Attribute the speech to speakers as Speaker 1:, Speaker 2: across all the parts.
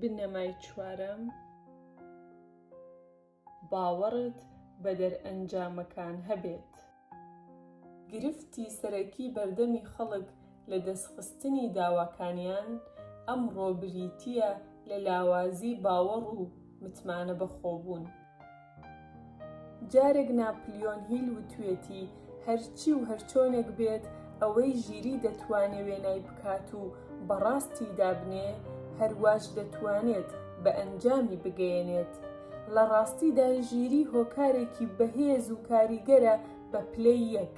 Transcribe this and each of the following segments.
Speaker 1: بنەمای چوارەم، باوەڕت بە دەرئەنجامەکان هەبێت. گرفتی سەرەکی بەردەمی خەڵک لە دەستخستنی داواکانیان ئەمڕۆ بریتییە لە لاوازی باوەڕ و متمانە بەخۆبوون. جارێک ناپلیۆن هیل وتوێتی، هەرچی و هەرچۆنێک بێت ئەوەی ژیری دەتوانێ وێنای بکات و بە ڕاستی دابنێ، هەرواش دەتوانێت بە ئەنجامی بگەیەنێت. لە ڕاستیدا ژیری هۆکارێکی بەهێز و کاریگەرە بە پلەی یەک،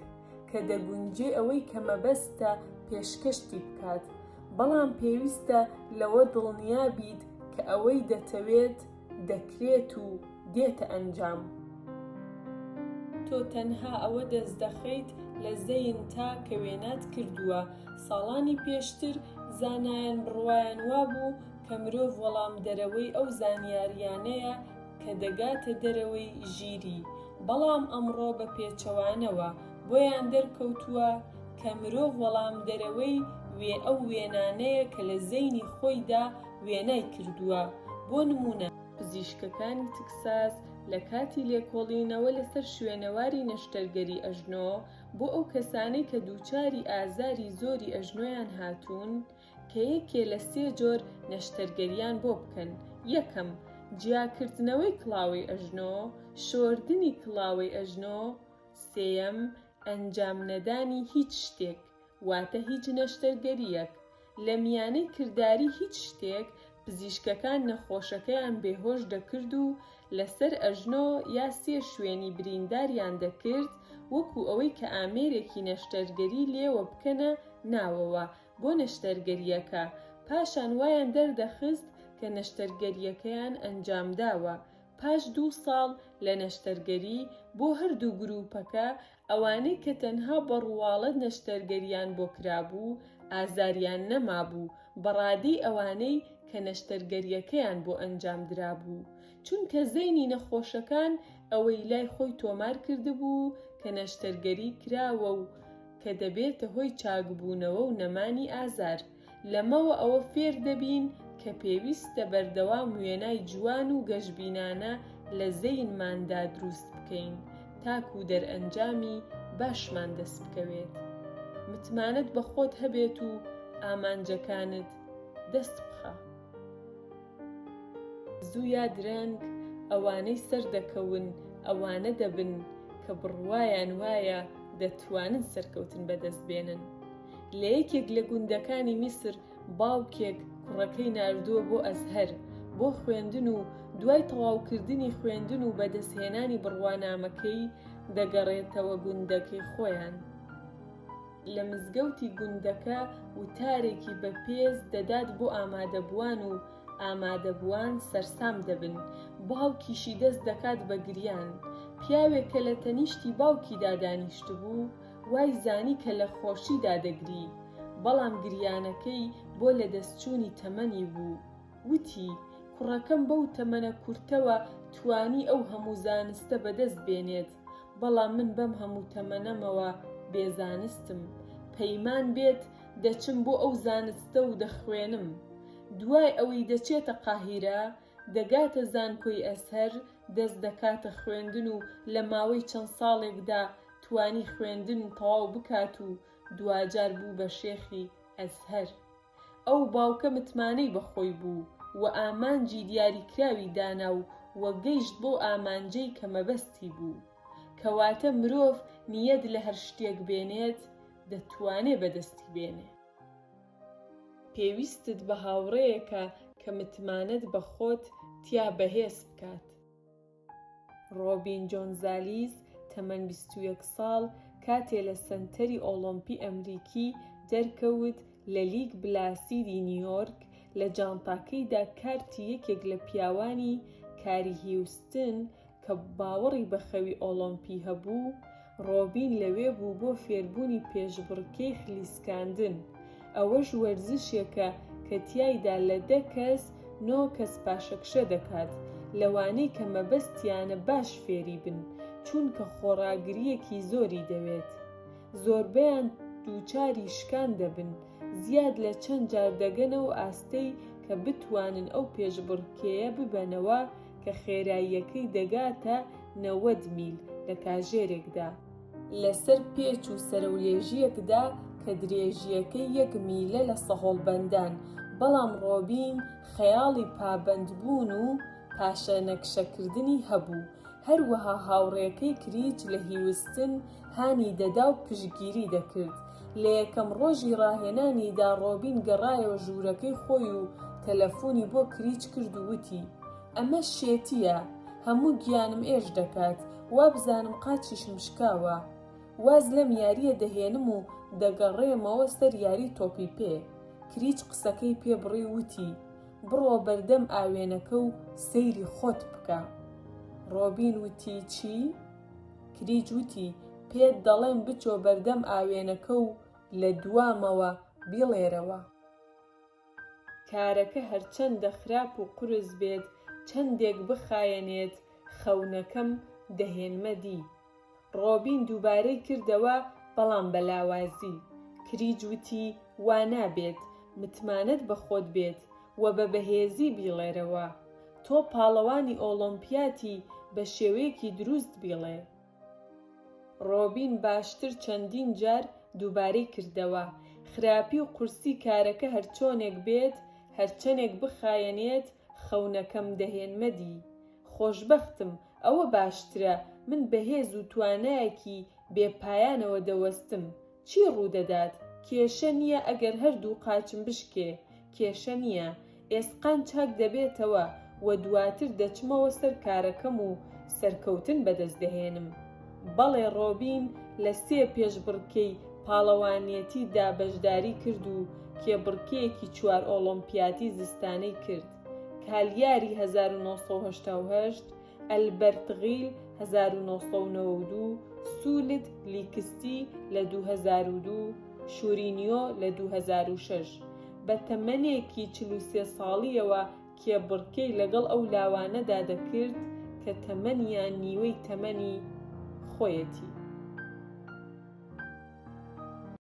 Speaker 1: کە دەگونجێ ئەوەی کە مەبەستە پێشکەشتی بکات، بەڵام پێویستە لەوە دڵنیا بیت کە ئەوەی دەتەوێت دەکرێت و دێتە ئەنجام. تۆ تەنها ئەوە دەست دەخەیت لە زەینتا کە وێنات کردووە، ساڵانی پێشتر زانایان بڕوایان وابوو کە مرۆڤ وەڵامدەرەوەی ئەو زانیاریانەیە کە دەگاتە دەرەوەی ژیری، بەڵام ئەمڕۆ بە پێچەوانەوە بۆیان دەرکەوتووە کە مرۆڤ وەڵامدەرەوەی وێ ئەو وێنانەیە کە لە زەینی خۆیدا وێنای کردووە، بۆ نموونە، پزیشکەکانی تکساس لە کاتی لێکۆڵینەوە لەسەر شوێنەواری نەشتەرگەری ئەژنۆ بۆ ئەو کەسانەی کە دووچاری ئازاری زۆری ئەژنۆیان هاتوون، کە یەکێ لە سێ جۆر نەشتەرگەریان بۆ بکەن، یەکەم، جیاکردنەوەی کڵاوەی ئەژنۆ، شۆردنی کڵاوەی ئەژنۆ، سێیەم، ئەنجام نەدانی هیچ شتێک، واتە هیچ نەشتەرگەرییەک. لە میانەی کرداری هیچ شتێک، پزیشکەکان نەخۆشەکەیان بێهۆش دەکرد و لەسەر ئەژنۆ یا سێ شوێنی برینداریان دەکرد وەکو ئەوەی کە ئامێرێکی نەشتەرگەری لێوە بکەنە ناوەوە بۆ نەشتەرگەرییەکە، پاشان وایان دەردەخست کە نەشتەرگەرییەکەیان ئەنجامداوە. پاش دوو ساڵ لە نەشتەرگەری، بۆ هەردوو گرووپەکە، ئەوانەی کە تەنها بە ڕواڵەت نەشتەرگەرییان بۆ کرابوو، ئازاریان نەمابوو بە ڕادەی ئەوانەی کە نەشتەرگەرییەکەیان بۆ ئەنجامدرابوو، چونکە زەینی نەخۆشەکان ئەوەی لای خۆی تۆمار کردبوو کە نەشتەرگەری کراوە و کە دەبێتە هۆی چاکبوونەوە و نەمانی ئازار. لەمەوە ئەوە فێر دەبین کە پێویستە بەردەوام وێنای جوان و گەشبینانە لە زەینماندا دروست بکەین تاکوو دەرئەنجامی باشمان دەست بکەوێت. متمانەت بە خۆت هەبێت و ئامانجەکانت دەست بخە. زوو یا درەنگ ئەوانەی سەردەکەون ئەوانە دەبن کە بڕوایان وایە دەتوانن سەرکەوتن بەدەست بێنن. لە یەکێک لە گوندەکانی میسر باوکێک کوڕەکەی ناردووە بۆ ئەزهەر بۆ خوێندن و دوای تەواوکردنی خوێندن و بەدەستهێنانی بڕوانامەکەی دەگەڕێتەوە گوندەکەی خۆیان. لە مزگەوتی گوندەکە وتارێکی بەپێز دەدات بۆ ئامادەبووان و ئامادەبووان سەرسام دەبن، باوکیشی دەست دەکات بە گریان. پیاوێک کە لە تەنیشتی باوکیدا دانیشتبوو، وای زانی کە لە خۆشیدا دەگری، بەڵام گریانەکەی بۆ لەدەستچوونی تەمەنی بوو. وتی، کوڕەکەم بەو تەمەنە کورتەوە توانی ئەو هەموو زانستە بەدەست بێنێت، بەڵام من بەم هەموو تەمەنەمەوە بێ زانستم. پەیمان بێت دەچم بۆ ئەو زانستە و دەخوێنم. دوای ئەوەی دەچێتە قاهیرە، دەگاتە زانکۆی ئەزهەر، دەست دەکاتە خوێندن و لە ماوەی چەند ساڵێکدا توانی خوێندن تەواو بکات و دواجار بوو بە شێخی ئەزهەر. ئەو باوکە متمانەی بە خۆی بوو و ئامانجی دیاریکراوی دانا و و گەیشت بەو ئامانجەی کە مەبەستی بوو. کەواتە مرۆڤ نیەت لە هەر شتێک بێنێت دەتوانێ بەدەستی بێنێ. پێویستت بە هاوڕێیەکە کە متمانەت بە خۆت تیا بەهێز بکات. ڕۆبین جۆنزالیز، تەمەن 21 ساڵ، کاتێ لە سەنتەری ئۆڵۆمپی ئەمریکی دەرکەوت لە لیک بلاسیدی نیویۆرک، لە جانتاکەیدا کارتی یەکێک لە پیاوانی کاری هیوستن کە باوەڕی بە خەوی ئۆڵۆمپی هەبوو، ڕۆبین لەوێ بوو بۆ فێربوونی پێشبڕکێی خلیسکاندن، ئەوەش وەرزشێکە کە تیایدا لە دە کەس نۆ کەس پاشەکشە دەکات، لەوانەی کە مەبەستیانە باش فێری بن، چونکە خۆڕاگرییەکی زۆری دەوێت. زۆربەیان دووچاری شکان دەبن، زیاد لە چەند جار دەگەنە ئەو ئاستەی. کە بتوانن ئەو پێشبڕکێیە ببەنەوە کە خێراییەکەی دەگاتە 90 میل لە کاژێرێکدا، لەسەر پێچ و سەرەولێژییەکدا کە درێژییەکەی یەک میلە لە سەهۆڵبەندان، بەڵام ڕۆبین خەیاڵی پابەندبوون و پاشەنەکشەکردنی هەبوو، هەروەها هاوڕێکەی کریچ لە هیوستن هانی دەدا و پشتگیری دەکرد. لە یەکەم ڕۆژی ڕاهێنانیدا ڕۆبین گەڕایەوە ژوورەکەی خۆی و تەلەفونی بۆ کریچ کرد و وتی، ئەمە شێتییە، هەموو گیانم ئێش دەکات، وابزانم قاچیشم شکاوە. واز لەم یارییە دەهێنم و دەگەڕێمەوە سەر یاری تۆپی پێ. کریچ قسەکەی پێ بڕی و وتی، بڕۆ بەردەم ئاوێنەکە و سەیری خۆت بکە. ڕۆبین وتی، چی؟ کریچ وتی، پێت دەڵێم بچۆ بەردەم ئاوێنەکە و لە دوامەوە بیڵێرەوە. کارەکە هەرچەندە خراپ و قورس بێت، چەندێک بخایەنێت، خەونەکەم دەهێنمە دی. ڕۆبین دووبارەی کردەوە، بەڵام بە لاوازی. کریج وتی، وا نابێت، متمانەت بە خۆت بێت و بە بەهێزی بیڵێرەوە. تۆ پاڵەوانی ئۆڵۆمپیاتی، بە شێوەیەکی دروست بیڵێ. ڕۆبین باشتر چەندین جار دووبارەی کردەوە. خراپی و قورسی کارەکە هەرچۆنێک بێت، هەرچەنێک بخایەنێت، خەونەکەم دەهێنمە دی. خۆشبەختم، ئەوە باشترە، من بە هێز و توانایەکی بێ پایانەوە دەوەستم. چی ڕوودەدات؟ کێشە نییە ئەگەر هەردوو قاچم بشکێ، کێشە نییە. ئێسقان چاک دەبێتەوە و دواتر دەچمەوە سەر کارەکەم و سەرکەوتن بەدەست دەهێنم. بەڵێ ڕۆبین لە سێ پێشبڕکێی پاڵەوانیەتی دا بەشداری کرد و کێبڕکێیەکی چوار ئۆڵۆمپیاتی زستانەی کرد، کالیاری 1988، ئەلبەرتغیل 1992، سولت لیکستی لە 2002، شورینیۆ لە 2006. بە تەمەنێکی 43 ساڵییەوە کێبڕکێی لەگەڵ ئەو لاوانەدا دەکرد کە تەمەنیان نیوەی تەمەنی خۆیەتی.